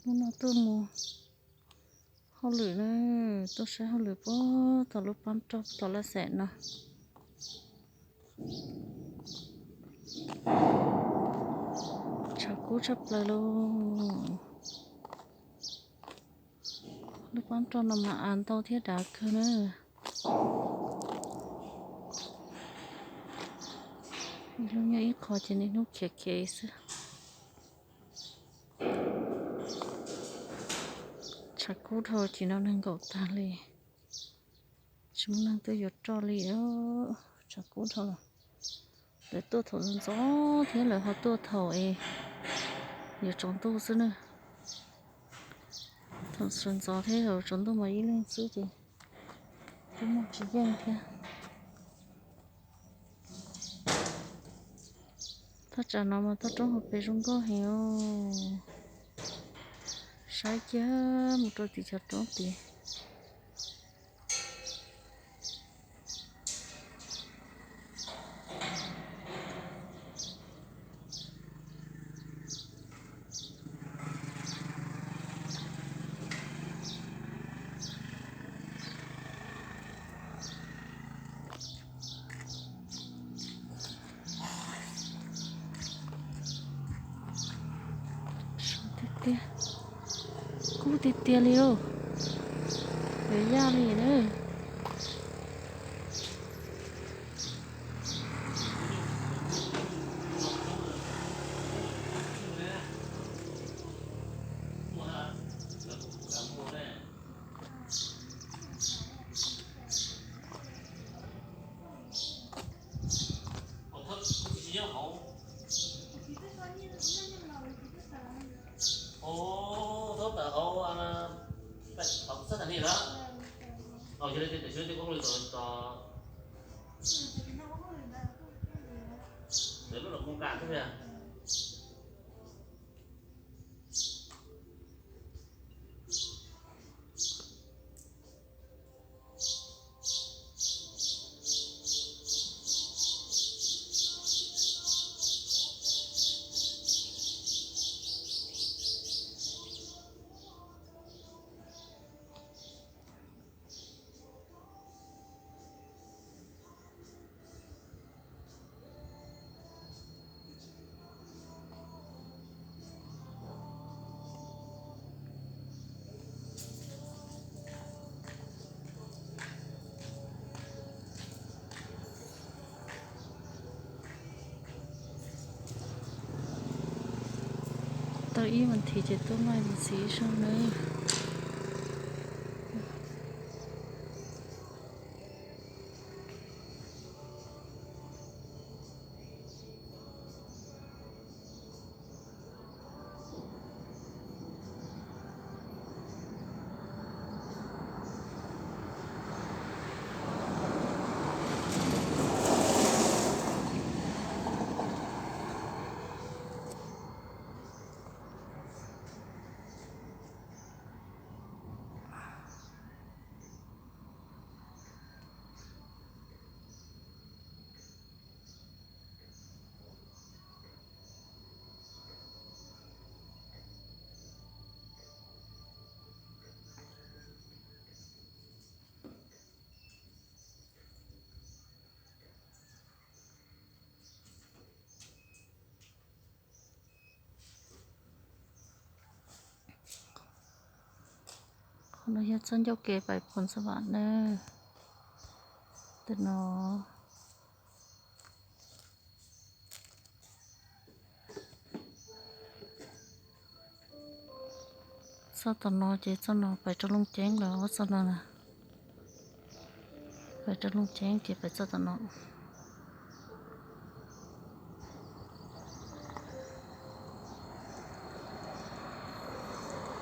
Hnub no tuaj mus hauj lwm na, tuaj saib hauj lwm puag tom lub pab roj tom laj xeem no. Tshav kub tshaj plaws lauj. Lub pab roj no mas av ntau thiab dav kawg na. Ib lub nyob ib qho ces niaj hnub khiav khiav xwb. Tshav kub dhau ces no neeg nkaum tag li. Tsis muaj neeg tuaj yuav roj li. Tshav kub dhau. Lawv tuaj thaum ntxov thiab lawv ho tuaj thaum es yuav tsaus ntuj xwb na. Thaum sawv ntxov thiab yuav tsaus ntuj mas ib leeg xwb ces twb muaj tsis yeej thiab. Thaj tsam no mas toj roob hauv pes zoo nkauj heev os. Saib kiag mus rau tim cov roob tid. Tiag tiag, kub tiag tiag li os, yuav yaj li na. Tau ib vas thiv ces tuaj maj ntxiv ib zaug nawb. Qhov no yog txoj ncauj kev pais Phoos Xas Vas na. Tam no txoj tom no ces txoj no pais rau Looj Ceeb lawm, txoj no na. Pais rau Looj Ceeb ces pais txoj tom no.